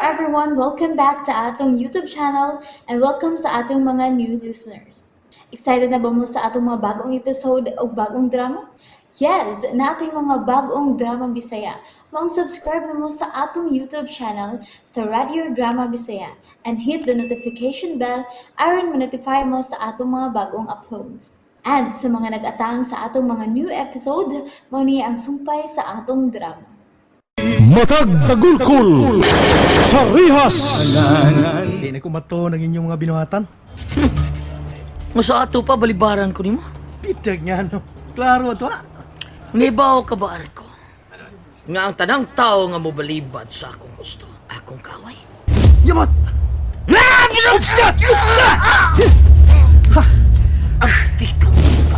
Everyone! Welcome back to atong YouTube channel and welcome sa atong mga new listeners. Excited na ba mo sa atong mga bagong episode o bagong drama? Yes! Nating mga bagong drama Bisaya. Maong subscribe na mo sa atong YouTube channel sa Radio Drama Bisaya and hit the notification bell aron ma-notify mo sa atong mga bagong uploads. And sa mga nag-atang sa atong mga new episode, mao ni ang sumpay sa atong drama. Matag Tagulkol sa Rihas. Hindi na kumato ng inyong mga binuhatan. Masa ato pa, balibaran ko nimo. Pitag nga no. Klaro ato ah. Nibaw ka ba, Arko? Nga ang tanang tao nga mobalibad sa akong gusto, akong kaway. Yamot! Ang tikong sa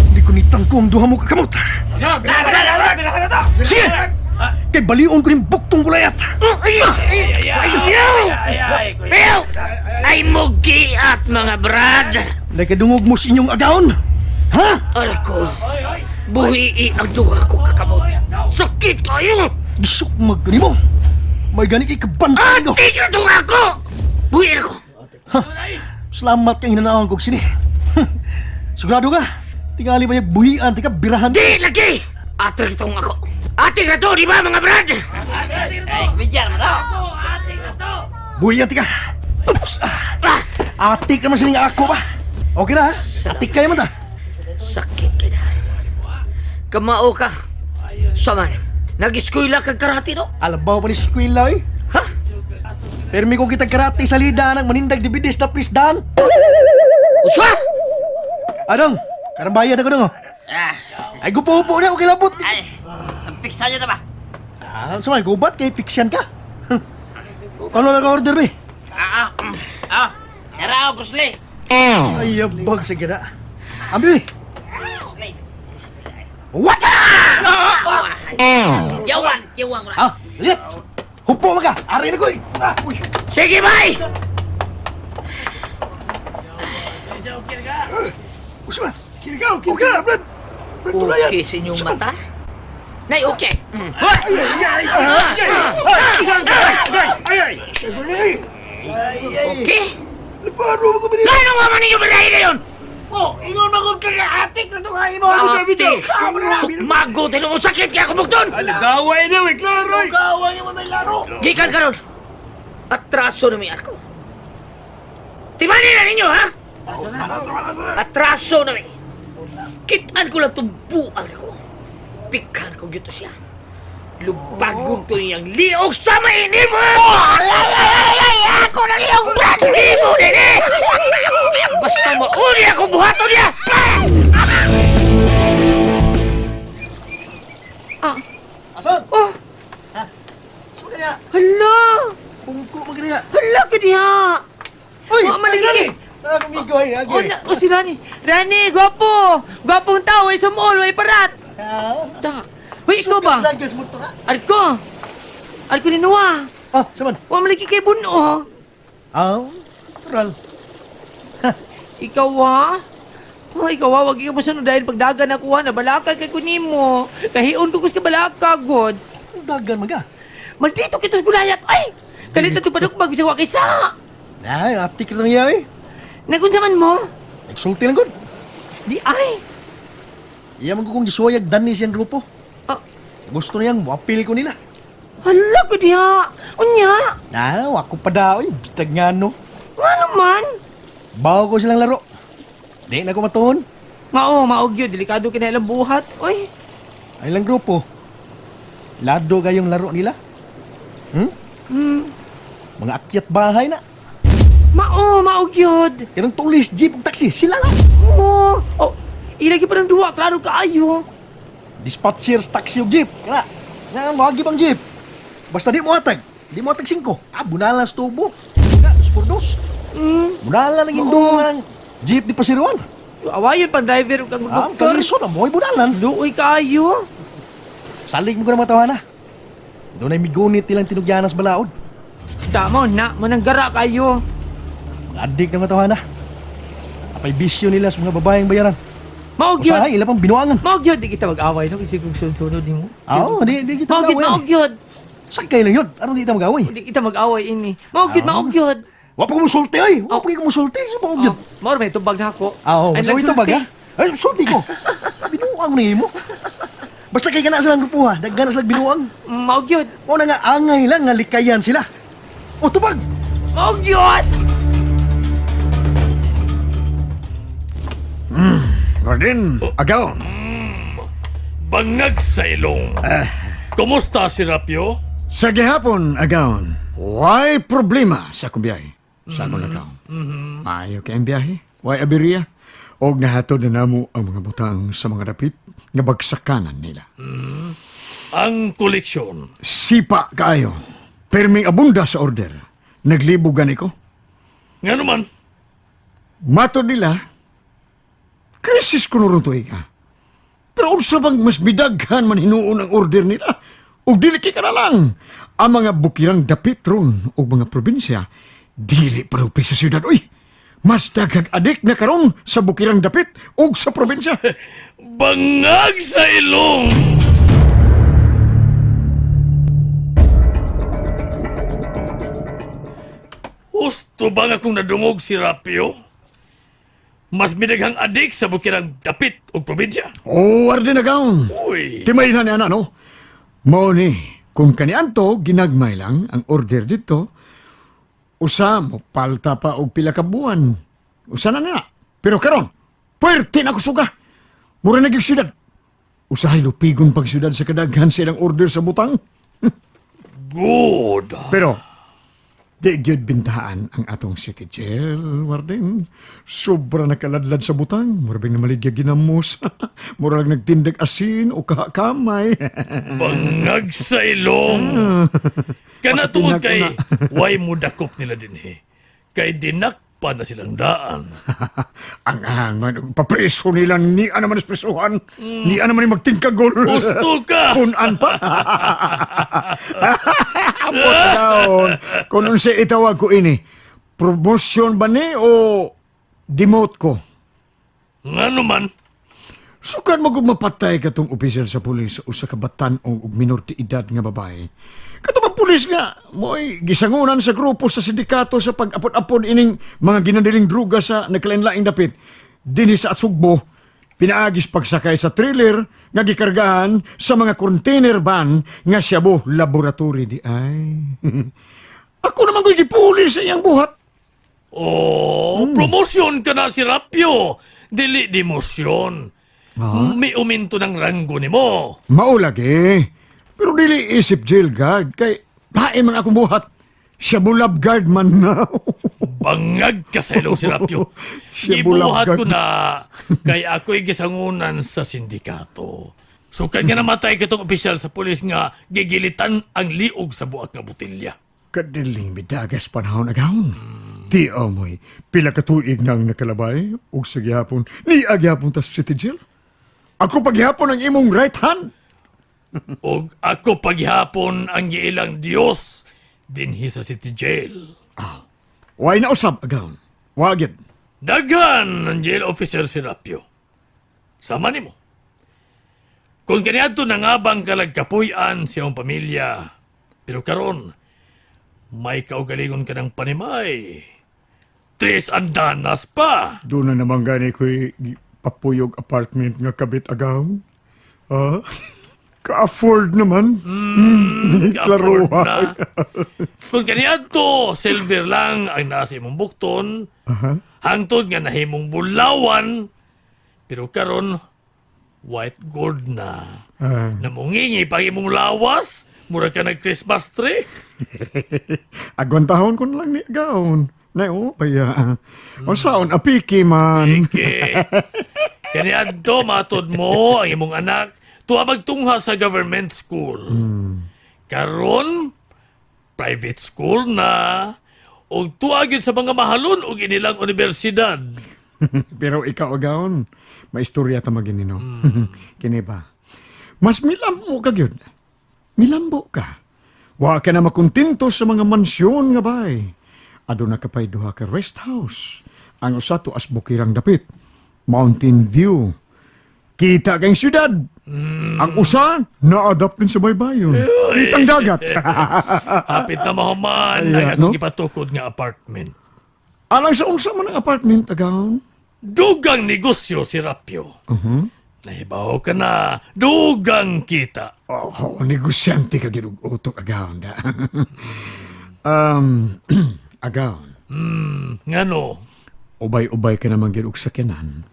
Hindi ko nitangko ang duha mo kakamot. Sige! Kay balion ko rin buktong gulayat. Ay mugiat mga brad! Nakadungog mo sa inyong agaon. Ha? Arko, buhii ang duha ko kakamot. Sakit kayo! Gisukmag ko nimo. May gani ikabantay ko. Atik na duha ko! Buhiin ako! Salamat kay hinanawan kog sini. Sigurado ka? Tingali ba yung buhian, tika birahan. Di lagi! Atik itong ako! Atik na to, di ba mga brad? Buhian tika. Oops! Ah! Atik naman sining ako ba? Okay na ha? Atik kayo man ta. Sakit kay na. Kamao ka. Saman, nag-eskwela kag karate no? Alabaw pa ni eskwela eh. Ha? Permi ko kita karate sa lida nang manindag dibidis na prisdan. Uswa! Adong, karang bayad ako dong. oh. Ay, gupo-upo na, okay labot. Ay, ang piksa niyo na ba? Ah, sa mga gubat kay piksyan ka. Kano lang ka order be? Ah, ah, ah. Nara ako, Bruce Lee. Ay, abag sa gina. Ambi! Bruce Lee. What's up? Yawan, yawan ko na. Ah, lihat. Hupo ka. Ari na ko eh. Ah, uy. Sige, bay! Usman, kirgaw, kirgaw. Okay na, Brad. Brad, tulayan. Okay sa inyong mata? Nay, okay. Okay? Nagparo mo kami Kano nga man ninyo balahin na yun? Oh, ingon magod ka nga atik na to nga imo. Ate! Sukmago, tinuong sakit kaya kumugton! Gaway na, we klaro. Gaway na may laro. Gikan karon. Atraso na mi ako. Timani na ninyo, ha? Atraso na mi. Kitaan ko lang itong buang ako. Pikan ko gito siya. Lubagon ko niyang liog sa mainim! Ay, ay, ay, ay, ay! Ako na liog, Brad! Imo nini! Basta mauli ako buhaton niya! Asan? Oh! Ha? Saan ka niya? Hala! Pungko mo kaniya. Hala ka diha! Uy, Wa man lagi. Ah, kumigo ay, agi. Oh, na, oh, si Rani. Rani, gwapo! Gwapong tao, ay sumol, ay parat! Ah, Ta. Hoy, ikaw ba? Lagas mo to na. Arko! Arko ni Noah! Ah, saman. Wa man lagi kay Bunog. Ah, natural. Ikaw ha? Oh, ikaw ha, wag ikaw masunod dahil pagdagan ako ha, nabalaka kay kunimo. Kahion ko kus kabalaka, god. Ang dagan maga. Maldito kita sa gulayat, ay! Kalit na tupadok magbisag wa kaysa. Ay, atik na niya eh. Nagunsa man mo? Nagsulti lang gud. Di ay! Iya man ko kung gisuwayag dani siyang grupo. Ah. Gusto niyang wapil ko nila. Hala ko diha! Unya! Ah, wako pa daw. eh. Bitag nga no. Nga naman! Bawo ko silang laro. Di na ko matuon. Mao, mao gyud, delikado kina ilang buhat. Oy, Ay lang grupo. Lado kayong laro nila. Hmm? Mga akyat bahay na. Mao, mao gyud. Kanang tulis, jeep ug taxi, sila na. Oo. Oh, ilagi pa ng duwa, klaro kaayo. Dispatchers, taxi ug jeep. Kana. Nga wagi bang jeep. Basta di mo atag. Di mo atag 5. Ah, bunala sa tubo. Nga, dos por dos. Bunala lang indong nga ng jeep di Pasiruan. Awayon pang driver ug ang Ah, ang doktor. kalisod, ang mo'y bunalan. Luoy kaayo. Salig mo ko na matawa na. Doon ay migunit nilang tinugyanas balaod. Tama na, mananggara kayo. Mga adik na matawa na. Apay bisyo nila sa mga babaeng bayaran. Mao gyud. Usahay, ila pang binuangan. Mao gyud di kita mag-away no kasi kung sunod-sunod nimo. Oo, di kita Mao gyud, mag-away. mao gyud. Sakay lang yun. Aron di ta mag-away. Di kita mag-away ini. Mao gyud, mao gyud. Wa pa ko musulti ay. Wa pa ko musulti sa mao gyud. Oh, mao ra may tubag na ako. Ah, oh, Ay, sa ito nagsulti. baga? Ay, sulti ko. Binuang ni mo. Basta kay kana silang grupo ha, daghan na silang binuang. Mao gyud. O na nga angay lang nga likayan sila. O tubag. Mao gyud. Gordon, agaw. Bangag sa ilong. Kumusta si Rapio? Sa gihapon, agaw. Why problema sa akong biyahe? Sa akong lakaw. Maayo kay ang biyahe. Why aberya? Og nahatod na namo ang mga butang sa mga dapit nga bagsakanan nila. Ang koleksyon. Sipa kaayo. Perming abunda sa order. Naglibog gani ko. Nga naman, Matod nila, krisis kuno ron tuig ka. Pero unsa bang mas bidaghan man hinuon ang order nila? Ug dili kay ka na lang. Ang mga bukirang dapit ron og mga probinsya, dili parupi sa syudad. Uy, mas daghang adik na karon sa bukirang dapit ug sa probinsya. Bangag sa ilong! Husto ba nga kung nadungog si Rapio? Mas midaghang adik sa bukirang dapit o probinsya. Oh, arde na gaon. Uy! Timay na ni ana, no? Mao ni, kung kanianto, ginagmay lang ang order dito, usa mo palta pa og pila ka buwan. Usa na nila. Pero karon, puwerte na kusuga. Mura na gyud syudad. Usahay lupigon pag syudad sa kadaghan sa ilang order sa butang. Good! Pero, di gyud bintahan ang atong city jail, warden. Sobra nakaladlad sa butang. Mura bang namaligya ginamos. Mura lang nagtindag asin o kakamay. Bangag sa ilong! Kana tungod kay Pakatinag way mo dakop nila dinhi. Kay dinakpa na silang daan. Ang angan, papreso nila, ni naman is presuhan. Ni naman yung magtingkagol. Gusto ka! Kunan pa. Apot daon. Kung unsa itawag ko ini, promotion ba ni o demote ko? Nga naman, Sukan mo kung mapatay katong opisyal sa pulis sa usa ka batan-ong ug minor de edad nga babae. Katong mga pulis nga mo'y gisangunan sa grupo sa sindikato sa pag-apod-apod ining mga ginadiling druga sa nagkalain-laing dapit dinhi sa Atsugbo, pinaagis pagsakay sa trailer nga gikargahan sa mga container van nga shabu laboratory di ay. Ako naman ko'y gipuli sa iyang buhat. Oh, promotion ka na si Rapio. Dili demosyon. May uminto ng ranggo nimo. Maulag eh. Pero dili isip jail guard kay lain man akong buhat. Siya bulab guard man na. Bangag ka sa ilong si Rapio. Siya Gibuhat bulab ko na kay ako'y gisangunan sa sindikato. Sukan nga namatay katong opisyal sa pulis nga gigilitan ang liog sa buak nga botelya. Kadiling midagas panahon agahon. Di amoy, pila ka tuig nang nakalabay ug sa gihapon ni agyapon ta sa city jail. Ako paghihapon ang imong right hand. Og ako paghihapon ang giilang Dios dinhi sa city jail. Way na usab agahon. Wagid. Daghan ang jail officer si Rapio. Sama nimo. Kung kaniadto nangabang kalagkapuy-an sa iyong pamilya, pero karon may kaugalingon ka ng panimay. Tres andanas pa. Doon na naman gani ko'y papuyog apartment nga kabit agahon. Ah, ka-afford naman. Ka-afford Klaruha. na. Kung kaniadto, silver lang ang nasa imong bukton, hangtod nga nahimong bulawan, pero karon white gold na. Ah. Namungingi pag imong lawas, mura ka nag Christmas tree. Agwantahon ko na lang ni Agaon. Nay, oh, baya. O saon, apiki man. Okay. Kaniadto matod mo ang imong anak tuwa magtungha sa government school. Karon private school na ug tuwa gyud sa mga mahalon og inilang universidad. Pero ikaw, Agaon, may istorya ta maginino. Kini ba? Mas milambo ka gyud. Milambo ka. Wa ka na makontento sa mga mansyon nga bay. Aduna ka pa'y duha ka rest house. Ang usa to as bukirang dapit. Mountain View. Kita kayong syudad. Ang usa, na-adapt din sa baybayon. Kitang dagat. Hapit na mahuman Ayan, ang akong no? gipatukod nga apartment. Alang sa unsa man ang apartment, agaw. Dugang negosyo si Rapio. Nahibaw ka na, dugang kita. Oh, negosyante ka gyud og utok, agaw. Da. Agaw. Ngano, Ubay-ubay ka naman gyud og sakyanan.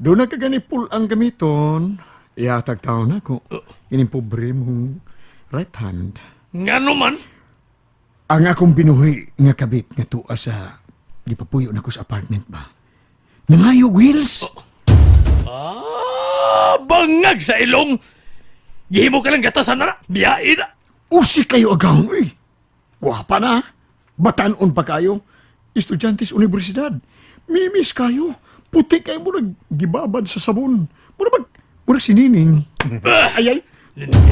Doon na ka gani pool ang gamiton. Iatag taon ako. Ining pobre mong right hand. Ngano man? Ang akong binuhi nga kabit nga tuwa sa gipapuyo nako sa apartment ba. Nangayo wheels. Ah, bangag sa ilong! Gihimo ka lang gatasan na, biyain na. Usi kayo agaw uy. Gwapa na. Batanon pa kayo. Estudyante sa universidad. Mimis kayo. Puti kayo mo gibabad sa sabon. Mura bag, mura sinining. Ay ay.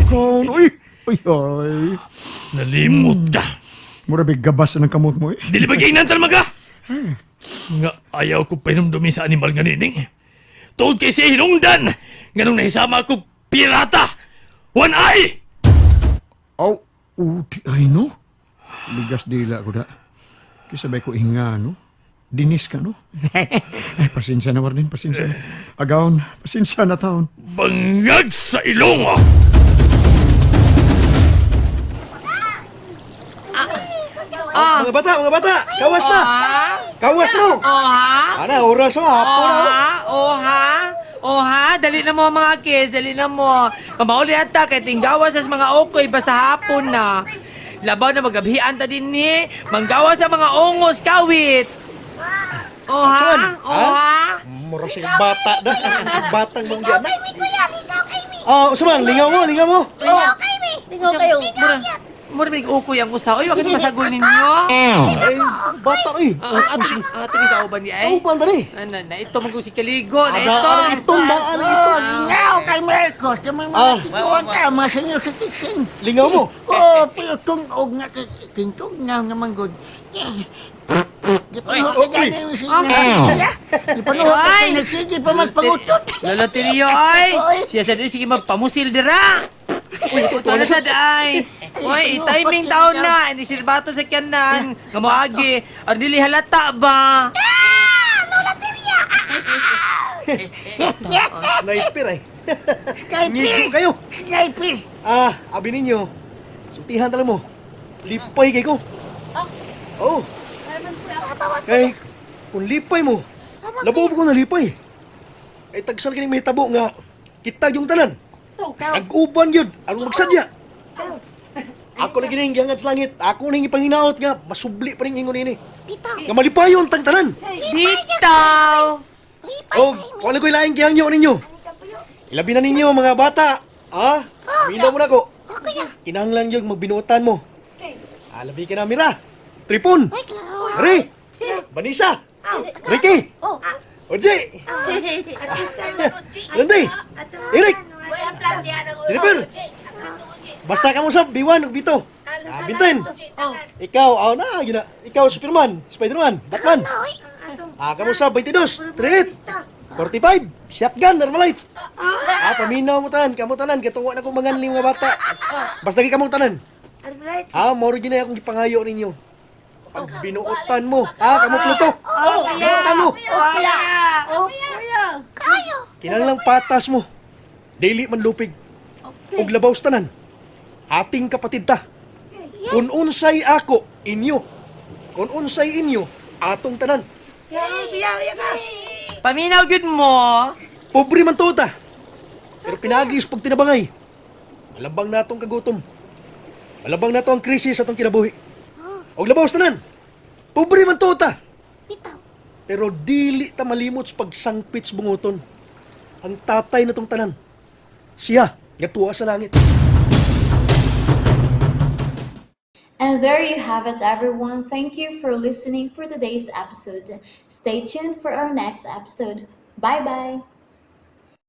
Kaon, uy. Uy ay. Nalimot ka. Mura big gabas na ng kamot mo eh. Dili ba giingnan talaga? Nga ayaw ko pahinumdumi sa animal nga nining. Tuod kay siya hinungdan! Nga nung nahisama ko pirata! One eye! Aw, uti ay no. Ligas dila ko da. Kisabay ko hinga no. Dinis ka no. Ay, pasensya na Warden, pasensya na. Agaon, pasensya na taon. Bangag sa ilong! Ah! Mga bata, mga bata, kawas na. Ha? Kawas na. Oh, ha? Ana, oras na, hapon Oh, na. ha? Oh, ha? Oh, ha? Dali na mo mga kids, dali na mo. Pamauli ata kay tinggawa sa mga okoy basta hapon na. Labaw na magabhian ta din ni. Manggawa sa mga ongos kawit. Oh, ha? Saan? Oh, ha? Mura siya bata na. Batang mong di anak. Ah, usman, lingaw mo, lingaw mo. Lingaw kayo. Mura, mura may ukoy ang usa. Uy, wag na masagol ninyo. Ay, bata eh. Ah, ato ato ni kauban ni ay. Kauban tani. Ano na ito man si Kaligo na ito. Daan ang itong, daan ang itong. Lingaw kay Marcos, sa mga Ah. tiguan ka, mga senior citizen. Lingaw mo. Oo, pero tungog nga, kintog nga naman good. Gipanuhot Oy. ka gani yung signal. Gipanuhot ka Ay. nagsige pa magpangutot. Lolo Tirio, ay! Oy. Siya sa dili, sige magpamusil dira! Uy, ito na sa daay! Uy, timing taon na! Hindi silbato sa kiyanan! Nga moagi! Ang dili halata ba? Sniper ay. Sniper! Ngigo kayo. Sniper! Ah, abi ninyo. Sultihan tala mo. Lipay kay ko. Oo. Kay, kung lipay mo, labaw ko na lipay. Ay tagsal kining mahitabo nga kita yung tanan. Nag-uban yun, aron magsadya. Ako na gining giangat sa langit, ako ning ipanginaot nga masubli pa ning ingon ini. Nga malipayon tang tanan. Bitaw! Og kung ano ko'y laing gihangyo ninyo. Ilabi na ninyo mga bata. Ah, minaw mo na ko. Kinahanglan yung magbinuotan mo. Ah, labi ka na mira. Tripon. Re. Vanessa. Ricky. Oji. Randy. Eric. Jennifer. Basta ka mo sa B1 ug B2. Ah, Binten. Ikaw, aw na, yun na. Ikaw, Superman, Spiderman, Batman. Ah, kamo sa 22, 38, 45, shotgun, normalite. Ah, paminaw mo tanan, kamo tanan, katuwa na ko manganling mga bata. Basta gi kamong tanan. Ah, moro gyud na akong gipangayo ninyo. Pag binuotan mo, ah, kamo Pluto. Binuotan mo. Kinahanglang patas mo. Dili man lupig. Ug labaw sa tanan. Ating kapatid ta. Kung unsay ako, inyo. Kung unsay inyo, atong tanan. Paminaw gyud mo! Pobre man to ta. Pero pinagis pag tinabangay. Malabang na atong kagutom. Malabang na to ang krisis atong kinabuhi. Og labaw sa tanan. Pobre man to ta. Pero dili ta malimot sa pagsangpit sa bunguton. Ang tatay na tong tanan. Siya, nga tuwa sa langit. And there you have it, everyone. Thank you for listening for today's episode. Stay tuned for our next episode. Bye bye.